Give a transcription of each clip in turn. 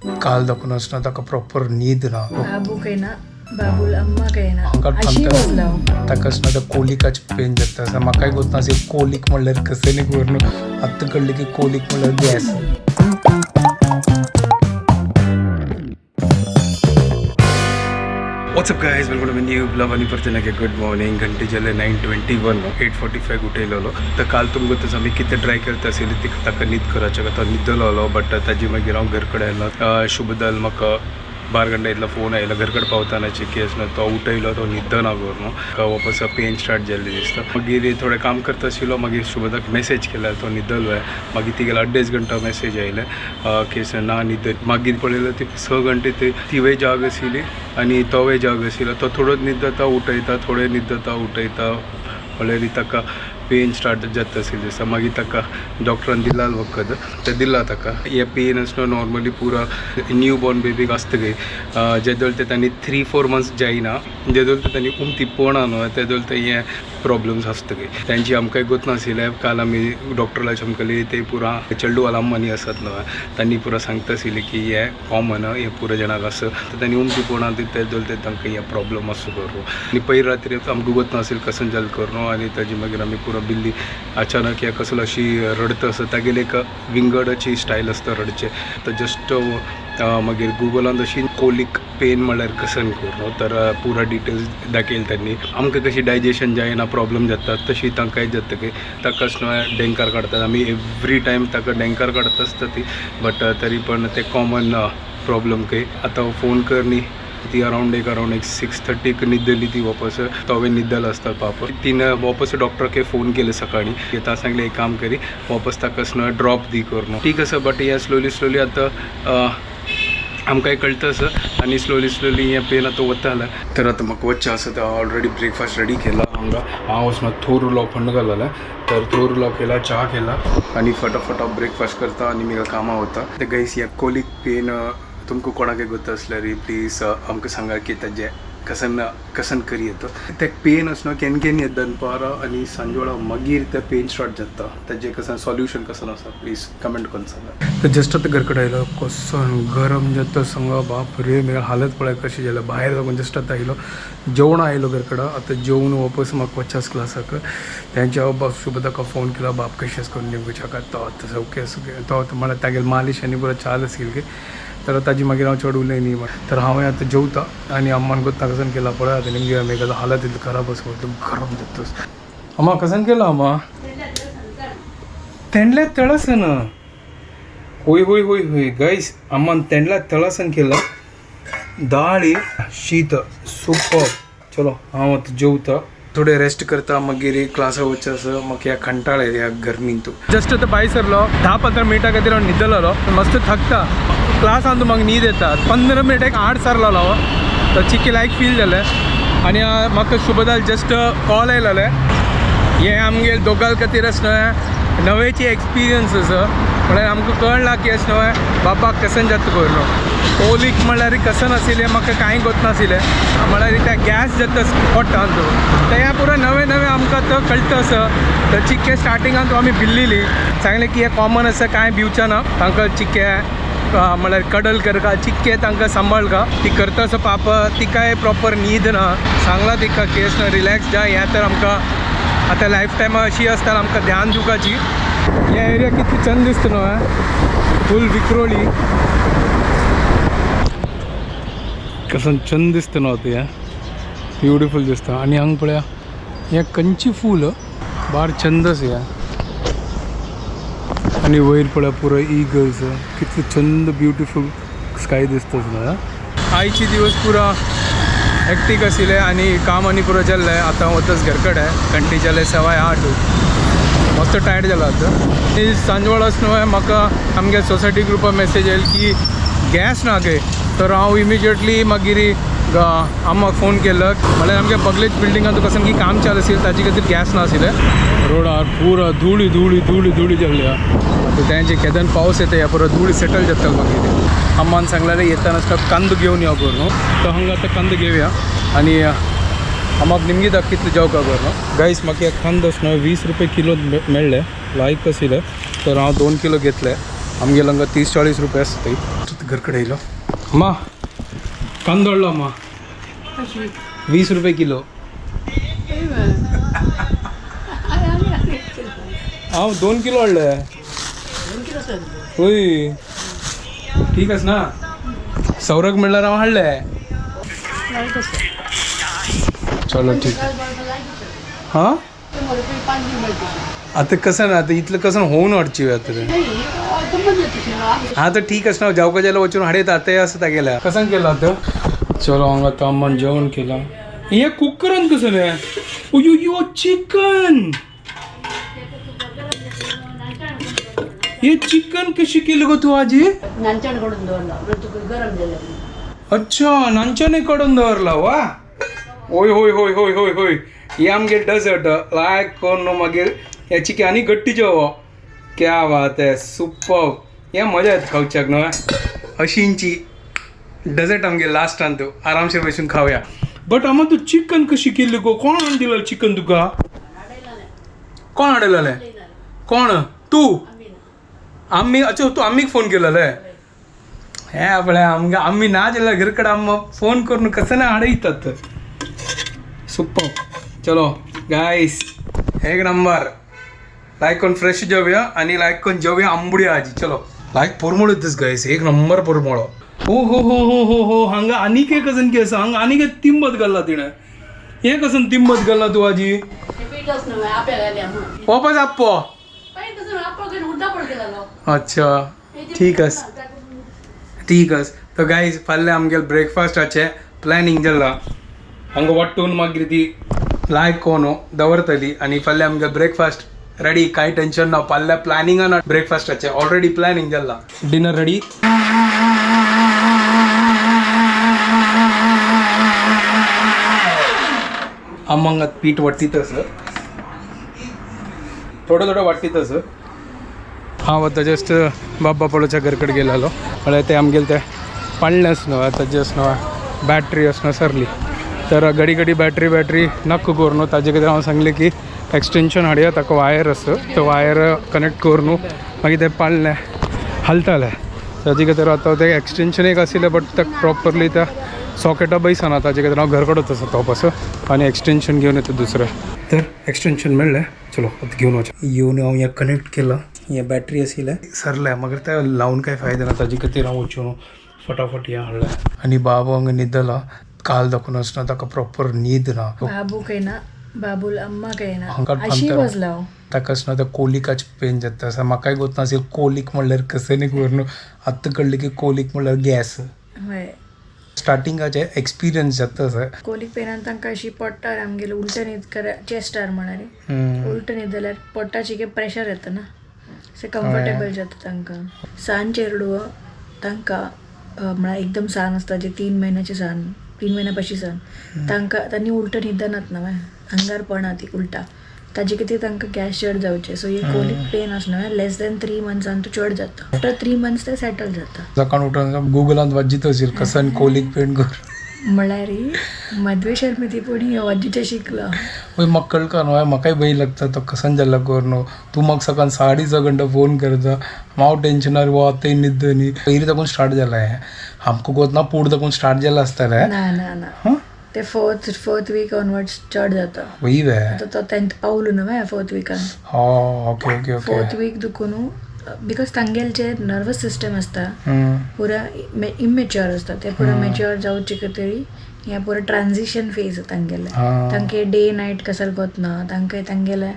काल दाखवून आसना ताका प्रॉपर न्हीद ना. बाबू ना, बाबूल अम्मा ना. हांगा अशी बसलो. ताका आसना त्या कोलिकाचे पेन जाता आसा. म्हाकाय गोत ना कोलीक म्हणल्यार कसं न्ही खबर न्हू. आत्तां कळ्ळें की कोलीक म्हणल्यार gas. What's up guys, welcome to new blog. आणि परत ना गुड मॉर्निंग. घंटे जाले 9:21, 8:45 उठयलेलो. तर काल तुमकां तसं आमी कितें ट्राय करता आशिल्ली ती ताका न्हीद करायच्या तो न्हिदलो, बट ताजी मागीर हांव घर कडेन आयलो. शुभदल म्हाका 12 घंटे इतलो फोन आयलो घर कडेन पावतानाची की आसना तो उठयलो, तो न्हिदना करून म्हाका वापस पेन स्टार्ट जाल्ली दिसता. मागीर थोडें काम करता आशिल्लो, मागीर शुभदाक मॅसेज केला, तो न्हिदलो. मागीर तिगेलो 2.5 घंटा मॅसेज आयले की ना न्हिद. मागीर पळयलो ती 6 घंटे तिवय जाग आशिल्ली आनी तोवय जाग आशिल्लो. तो थोडो न्हिदता उठयता, थोडे न्हिदता उठयता, म्हणल्यार ताका पेन स्टार्ट जाता आशिल्लें दिसता. मागीर ताका डॉक्टरान दिला वखद, तें दिला ताका. हें पेन आसना नॉर्मली पुरा न्यू बॉर्न बेबीक आसता गे, जेदोळ ते तांणी 3-4 मंथ्स जायना, जेदोळ ते तांणी उमती पणा न्हू तेदोळ ते हे प्रॉब्लम्स आसता गे. तांची आमकांय गोत नाशिल्लें. काल आमी डॉक्टराला आमकां ते पुरा चेडूवाला अम्मानी आसात न्हू, तांणी पुरा सांगता आशिल्लें की हें कॉमन, हें पुरा जाणांक आसा. तर तांणी उमती पणा तेदोळ ते तांकां हें प्रॉब्लम आसा करूं. आनी पयर रात्री आमकां गोत नाशिल्लें कसन जालें करूं. आनी ताजी मागीर आमी पुरा बिल्ली अचानक या कसलो अशी रडत आसा, तागेली एक विंगडाची स्टायल आसता रडचे. तर जस्ट मागीर गुगलान अशी कोलीक पेन म्हणल्यार कसन करूं तर पुरा डिटेल्स दाखयले तांणी. आमकां कशी डायजेशन जायना प्रॉब्लम जाता तशी तांकांय जाता की ताकाच न्हय डेंकार काडतात आमी एवरी टायम, ताका डेंकार काडत आसता ती, बट तरी पण ते कॉमन प्रॉब्लम खंय. आतां फोन कर न्ही, ती अरावंड एक 6:30 न्हिदली ती वापस, तोवे न्हिदल आसता पाप. तिनं वापस डॉक्टराक फोन केले सकाळी, येता सांगले एक काम करी वापस ताका न्हय ड्रॉप दी करून. ठीक आसा, बट हें स्लोली स्लोली आतां आमकांय कळटा आसा आनी स्लोली स्लोली हें पेन आतां वतालें. तर आतां म्हाका वच्चें आसा, तर ऑलरेडी ब्रेकफास्ट रेडी केला हांगा. हांव वचना थोर उलोव फंड घाललें, तर थोर उलोव केला, च्या केला आनी फटाफट हांव ब्रेकफास्ट करता आनी म्हाका कामां वता. तर गायस, ह्या कोलीक पेन तुमकां कोणाक गोत आसल्यार प्लीज आमकां सांगा की ताजें कसन कसन करी येता. ते पेन आसना केन्ना केन्ना येता दनपारां आनी सांजवेळा, मागीर ते पेन स्टार्ट जाता. ताजें कसन सॉल्युशन कसन आसा प्लीज कमेंट करून सांगा. तर जस्ट आतां घर कडेन आयलो, कसन गरम जाता सांगा, बाप रे, म्हाका हालत पळय कशी जाल्या. भायर साकून जस्ट आतां आयलो, जेवण आयलो घर कडेन. आतां जेवन वापस म्हाका वचस क्लासाक. तेंच्या हांव बाप शुभदाका फोन केला, बाप कशें करून निमगेच्या तो आतां ओके आसा. तो आतां म्हळ्यार तागेले मालिश आनी बरो चाल आशिल्ली की तर ताजी मागीर हांव चड उलय न्ही. तर हांवें आतां जेवता आनी अम्मान गोत कसन केला पळय. आतां निमगे म्हाका हालत इतली खराब आसा, गरम जाता. अम्मा कसन केला? अम्मा तेंडल्या तळसन. होय होय होय होय गायस, अम्मान तेंडल्या तळसन केला, दाळी शीत, सुपर. चलो हांव आतां जेवता, थोडे रेस्ट करता, मागीर क्लासा वचचें आसा. म्हाका ह्या कंटाळ ह्या गरमीन. तूं जस्ट आतां भायर सरलो, 10-15 मिनटां खातीर हांव न्हिदलेलो, मस्त थकता. क्लासान म्हाका न्हीद येता. 15 मिनटां एक आड सरलेलो हांव, तर चिके लायक फील जालें. आनी म्हाका शुभदाल जस्ट कॉल आयलेलें. हें आमगे दोगां खातीर अशें न्हय नवेची एक्सपिरियन्स आसा, म्हळ्यार आमकां कळ्ळां की अशें न्हय बाबाक कसन जाता करून. कोलीक म्हणल्यार कसन आशिल्लें म्हाका कांय गोत नाशिल्लें, म्हळ्यार त्या गॅस जाता पोटान. तर हें पुरो नवें नवें आमकां आतां कळटा आसा. तर चिक्के स्टार्टिंगान आमी भिल्लेली, सांगलें की हें कॉमन आसा, कांय भिवचें ना तांकां. चिक्के म्हळ्यार कडल करका, चिक्के तांकां सांबाळ का. ती करता आसा पाप, तिकाय प्रॉपर न्हीद ना. सांगलां तिका की अशें रिलॅक्स जा. हें तर आमकां आतां लायफ टायम अशी आसता, आमकां ध्यान दिवपाची. हे एरिया कितली चंद दिसता न्हू, फूल विक्रोळी कसं चंद दिसता न्हू ते, ब्युटिफूल दिसता. आनी हांगा पळया, हें कंची फूल बार चंदस ह्या. आनी वयर पळया पुरो इगल्स, कितले चंद ब्युटिफूल स्काय दिसता न्हू. आयची दिवस पुरा हेक्टिक आशिल्ले आनी काम आनी पुरो जाल्लें. आतां वतच घर कडेन, घंटे जाले 8:15, मस्त टायर्ड जाला आतां. आनी सांजवेळाच न्हय म्हाका आमगे सोसायटी ग्रुपार मॅसेज आयली की गॅस ना गे. तर हांव इमिजिएटली मागीर अम्माक फोन केलो. म्हळ्यार आमगे बगलेच बिल्डिंगान कसन की काम चालू आशिल्लें, ताजे खातीर गॅस ना आशिल्लें. रोडार पुरा धुळी धुळी धुळी धुळी जाल्ली. आतां तेंचे केदन पावस येता, ह्या पुरो धुळी सेटल जाता. मागीर अम्मान सांगलेलें येताना कांदो घेवन यो करून, तर हांगा आतां कांदो घेवया आनी अम्माक निमगी दाख कितले जेवका करून. गायस, म्हाका एक कांदो न्हय 20 रुपये किलो मेळ्ळे, लायक आशिल्ले. तर हांव 2 किलो घेतले. आमगेले हांगा 30-40 रुपये आसता. घरकडे येयलो. अम्मा कांदो हाडलो अम्मा, 20 रुपये किलो. हांव 2 किलो हाडले. होय ठीक आस ना. सौरग म्हणल्यार हांव हाडले. चलो ठीक. हां आता कसं ना, आता इतलं कसं होऊन हाडची आता ते. हा तर ठीक आस ना, जावका जाल्यार वचून हाडयत. आतां आसा तागेल्या कसं केलं आतां. चलो हांगा आतां अम्मान जेवण केलां. हे कुकरान कसं न्हय. अयो यो चिकन, हे चिकन कशी केलं गो तू आजी? नानच्यान काडून दवरला म्हणजे तुका गरम जालें. अच्छा, नानच्याने काडून दवरला. वा होय होय होय होय होय होय. हे आमगे डेझर्ट लायक कोण न्हू. मागीर हे चिकन आनी गट्टी जेवो. क्या बात आहे, सुपर. हे मजा येता खावच्याक न्हू. अशींची डेझर्ट आमगे लास्टान तूं आरामशीर बसून खावया. बट आमा तूं चिकन कशी केली गो? कोण हाडून दिलो चिकन तुका? कोण हाडलेलें? कोण तूं? आम्ही. अच्छा, तूं आम्हीक फोन केलेले? हे आपल्या आमगे आम्ही ना जाल्यार घर कडेन आम्हा फोन करून कसं ना हाडयतात. सुपर. चलो गायस, एक नंबर. लायक करून फ्रेश जेवया आणि लायक करून जेवया आंबुड्या आजी. चलो लायक पोरमोळ येतच गायस, एक नंबर पोरमोळो. हो हो हो हो हो हो. हांगा आनीक एक कसन की आसा. हांगा आनीक एक तिंबत घाल्ला तिणें. हे कसन तिंबत घाल्ला तूं आजी? पीठच न्हय आप्या घाल्या म्हणून. वापस आप्पो. पळय तसं आप्पो घेवन उड्डा पड केलेलो. अच्छा ठीक आस, ठीक आस. तर गायज फाल्यां आमगे ब्रेकफास्टाचें प्लॅनिंग जाला. हांगा वांटून मागीर ती लायक कोन दवरतली आनी फाल्यां आमगे ब्रेकफास्ट रेडी. कांय टेन्शन ना, फाल्यां प्लॅनिंगा ना ब्रेकफास्टाचें, ऑलरेडी प्लॅनिंग जाला. Dinner ready. अम्मांगात पीठ वाटीत आसा, थोडं थोडं वाटीत आसा. हांव आतां जस्ट बाब्बा पळोच्या घरकडे गेलेलो. म्हळ्यार ते आमगेले ते पाडलेंच न्हू आतां जस्ट न्हू बॅटरी आसा सरली. तर घडी घडी बॅटरी बॅटरी नाका करू न्हू. ताजे खातीर हांव सांगलें की एक्सटेंशन हाडया, ताका वायर आसा तो वायर कनेक्ट करून न्हू मागीर तें पाडलें हालतालें. ताजे खातीर आतां तें एक्सटेंशन एक आशिल्लें, बट ताका प्रॉपरली त्या सॉकेटा बैसना. ताजे खातीर हांव घर कडेन आसा तो पासून आनी एक्सटेंशन घेवन येता दुसरें. तर एक्सटेंशन मेळ्ळें, चलो आतां घेवन वच. येवन हांव हें कनेक्ट केलां. हें बॅटरी आशिल्लें सरलें, मागीर तें लावन कांय फायदा ना. ताजे खातीर हांव वचून फटाफट हें हाडलें. आनी बाबू हांगा न्हिदला. काल दाखोवन आसना ताका प्रॉपर न्हीद ना. बाबू कयना, बाबूल अम्मा कयना. हांगा अशी अंतर. बसला हांव. ताका आसना ते कोलिकाचे पेन जाता आसा. म्हाकाय गोत नाशिल्लें कोलीक म्हणल्यार कशें न्ही करून आतां कळ्ळें की कोलीक म्हणल्यार गॅस. हय. स्टार्टिंगाचे एक्सपिरियन्स जाता आसा. कोलीक पेनान तांकां अशी पोट्टार आमगेले उलट न्हीद कर चेस्टार म्हणाली. उलट न्हीद जाल्यार पोटाची कितें प्रेशर येता ना, अशें कम्फर्टेबल जाता तांकां. सान चेडूं तांकां म्हळ्यार एकदम सान आसता जे 3 महिन्याचे सान, 3 महिन्या पाशी सान, तांकां तांणी उलट न्हिदनात ना, अंगार पडना ती उलटा. ताजे खातीर तांकां गॅस चड जावचे. सो हे कोलीक पेन आसना लेस देन 3 मंथ्सान तो चड जाता. आफ्टर 3 मंथ्स ते सेटल जाता. सकाळ उठून गुगलांत वाजीत असेल कसं कोलीक पेन कर. म्हळ्यार मदवे शर्मती पण वाजीचें शिकला. वय म्हाका कळका न्हू, म्हाकाय भंय लागता तो कसन जाला कर न्हू. तूं म्हाका सकाळ 6:30 घंटा फोन करता, हांव टेन्शनार वो आतां न्हिद न्ही. पयलीं ताकून स्टार्ट जाला हें आमकां गोत ना, पूण ताकून स्टार्ट जाला आसतलें. ना ना ना, हां ते फोर्थ वीक ऑनवर्ड्स चड जाता. वय वे. आतां तो तेन्थ पावलो न्हू फोर्थ विकान. हा okay okay okay. Fourth week दुखून because तांगेले जे नर्वस सिस्टम आसता पुरा इमेच्युअर आसता, ते पुरा मॅच्युअर जावचे खातीर हें पुरा ट्रान्झिशन फेज तांगेलें. तांकां डे नायट कसर गोतना, तांकां तांगेलें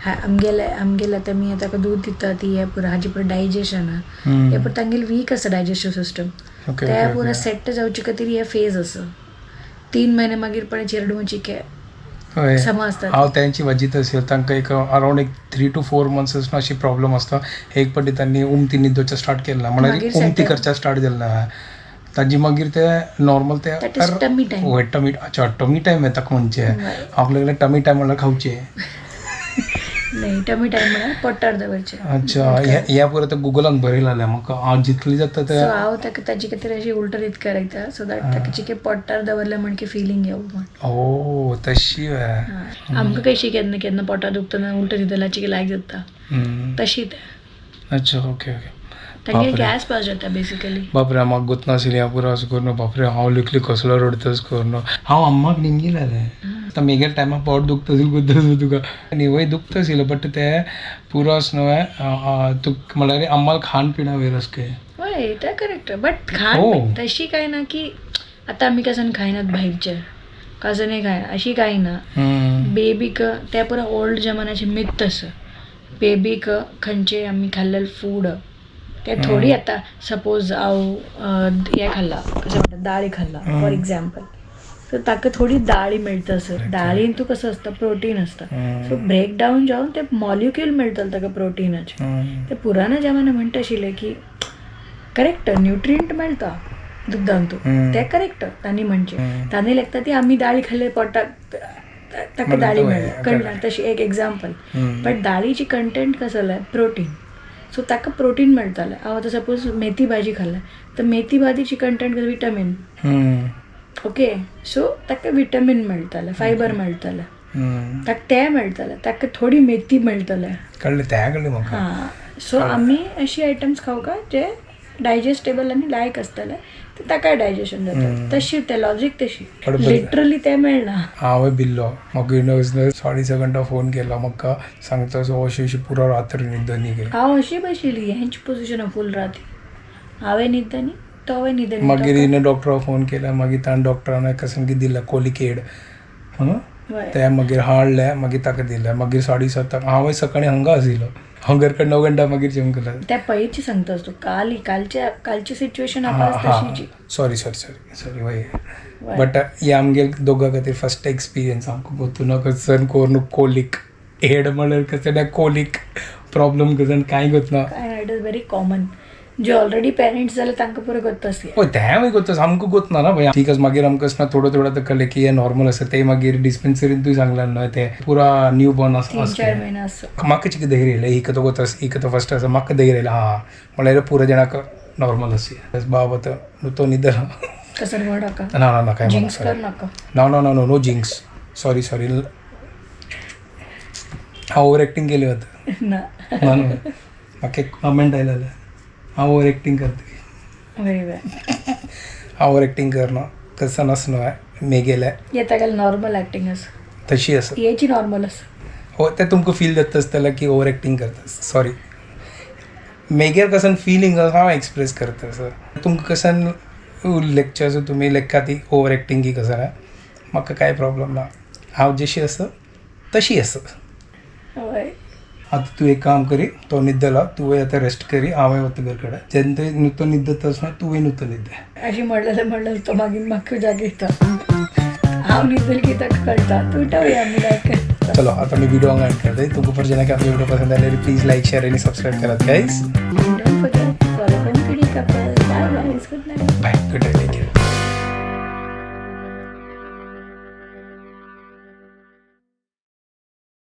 आमगेलें आमगेलें आतां आमी ताका दूद दिता ती हें पुरा हाजी पुरा डायजेशन हें पुरा तांगेलें वीक आसता डायजेस्टीव सिस्टम. ते पुरा सेट जावचे खातीर हे फेज आसा. 3 महिने मागीर पण चेरडुवाची समा आसता. हांव तेंची वाजीत असेल तांकां एक अरावंड एक 3 to 4 months अशी प्रॉब्लम आसता. एक पाटी तांणी उमती न्हिदोवचें स्टार्ट केलें म्हणल्यार उमती करचें स्टार्ट जालें ताजी मागीर ते नॉर्मल ते टमी टायम. हय टमी. अच्छा टमी टायम येता म्हणचे हांव लागलें टमी टायम म्हणल्यार खावचें. नाही, टमी टायम म्हणल्यार पोटार दवरचें. अच्छा, ह्या पुरो ते गुगलान बरयलें म्हाका हांव जितली जाता ते. सो हांव ताका ताजे खातीर अशी उलट रीत करता सो that ताका चिके पोटार दवरलें म्हण की फिलींग येवं म्हण. ओ तशी. आमकां कशी केन्ना केन्ना पोटार दुखतना उलट न्हिदल्यार चिके लायक जाता तशी तें. अच्छा ओके ओके. तांगे बापरे. गॅस पास जाता बेसिकली. बापरे, म्हाका गोतना आशिल्ली पुरो अशें करून. बापरे, हांव लिकली कसलो रडतस करून. हांव अम्माक निमगी जालें. आतां मेगेल टायमा पोट दुखता आशिल्लें, गोत्ता आशिल्लें तुका न्ही दुखता आशिल्लें, बट ते पुरो अशें न्हय तुका म्हणल्यार अम्माल खाण पिणा वयर अशें. हय, ते करेक्ट, बट खाण हो. तशी काय ना की आता आम्ही कसन खायनात भायरचे, कसनय खायना अशी काय ना. बेबीक ते पुरो ओल्ड जमान्याचे मिथ आसा. बेबीक खंयचे आमी खाल्लेले फूड ते थोडी. आतां सपोज हांव हें खाल्लां, कशें म्हणटा, दाळी खाल्ला फॉर एग्जाम्पल, सो ताका थोडी दाळी मेळटा सर. दाळीन तूं कसो आसता, प्रोटीन आसता, सो ब्रेक डावन जावन ते मॉलिक्यूल मेळटले ताका प्रोटिनाचे. ते पुराना जमाना म्हणटा आशिल्ले की करेक्ट न्युट्रियंट मेळटा दुग्धान तूं, ते करेक्ट तांणी म्हणचे. तांणी लेखता ती आमी दाळी खाल्ले पोटाक ताका म्हणून दाळी तो मेळ्ळ्या हें, कळना correct. तशी एक एग्जाम्पल. बट दाळीची कंटेंट कसं जालें, प्रोटीन, सो ताका प्रोटीन मेळटालें. हांव आतां सपोज मेथी भाजी खाल्ल्या तर मेथी भाजीची कंटेंट कसं विटामीन, ओके, सो ताका विटामीन मेळटालें, फायबर मेळटालें, ताका तें मेळटालें, ताका थोडी मेथी मेळटलें. कळ्ळें, तें कळ्ळें म्हाका. हां, सो आमी अशी आयटम्स खावका जे डायजेस्टेबल आनी लायक आसतले, ते ताकाय डायजेशन जाता. तशी ते लॉजीक तशी. बरोबर. लिटरली ते मेळना. हांवें बिल्लो म्हाका युनिवर्सिटी 6:30 घंटा फोन केला, म्हाका सांगता सो अशी अशी पुरो रात्र न्हिद न्ही गे. हांव अशी बशिल्ली हेंच पोजिशन फूल राती, हांवें न्हिद न्ही, तोवें न्हिद. मागीर हिणें डॉक्टराक फोन केला, मागीर ताणें डॉक्टरान कसन कितें दिला कोलिकेड. ते मागीर हाडले, मागीर ताका दिलें. मागीर 7:30 हांव सकाळीं हांगा आशिल्लो. हांव घर कडेन 9 घंटा मागीर जेवण केलें. त्या पयची सांगतास तूं, काल कालच्या कालची सिच्युएशन आसा तशीची. सॉरी सॉरी सॉरी सॉरी, वय. बट हे आमगेल दोगां खातीर फर्स्ट एक्सपिरियन्स. आमकां गोतू ना कसन कोरून कोलीक हेड म्हणल्यार कसं कोलीक प्रॉब्लम कसन कांय गोतना. काय, it is very common. J already parents जाले तांकां पुरो गोत्ता आसली. हय, तें मागीर गोत्ता, आमकां गोतना ना भंय. ठीक आसा, मागीर आमकां ना थोडो थोडो आतां कळ्ळें की हें नॉर्मल आसा. तें मागीर डिस्पेन्सरीन तुवें सांगलां न्हय, तें पुरा न्यू बॉर्न आसा. 3-4 म्हयने आसा. म्हाका चिके धैर्य येयलें, एक तो गोता, एक तो फर्स्ट आसा, म्हाका धैर्य येयलें. हां, म्हणल्यार पुरो जाणांक नॉर्मल आसा. बाब आतां तो न्हिदला. तसं म्हणू नका. ना ना ना, काय जिंक्स कर नका. ना ना ना, no no jinx, sorry sorry. हांव ओवर एक्टिंग केली होतं. ना. ना ना, म्हाका एक कमेंट आयलेलें, हांव ओवर एक्टिंग करता. Very bad. हांव ओवर एक्टिंग करना कसं नासनो मेगेलें. येता गेल्यार नॉर्मल एक्टिंग आसा. तशी आसा. हेची नॉर्मल आसा. हो, ते तुमकां फील जाता आसतलें की ओवर एक्टिंग करता. सॉरी, मेगेल कसन फिलींग हांव एक्सप्रेस करता सर. तुमकां कसन लेक्चर आसा, तुमी लेखा ती ओवर एक्टिंग की कसं ना, म्हाका कांय प्रॉब्लम ना. हांव जशी आसा तशी आसा. हय. आतां तूं एक काम करी, तो न्हिदला, तुवें आतां रेस्ट करी, हांवें वता घर कडेन. जेन्ना नुतो न्हिदता आसतना तुवें नुतो न्हिद. अशी म्हणलें म्हणलें तो मागीर म्हाका जाग येता. हांव न्हिदल की ताका कळटा, तूं उठोवया आमी लायक. चलो, आता मी व्हिडिओ हांगा एंड करता. तुमकां परत जेन्ना आमचे व्हिडिओ पसंद आले, प्लीज लाईक, शेअर आणि सबस्क्राईब करात guys. Don't forget follow Konkani couple.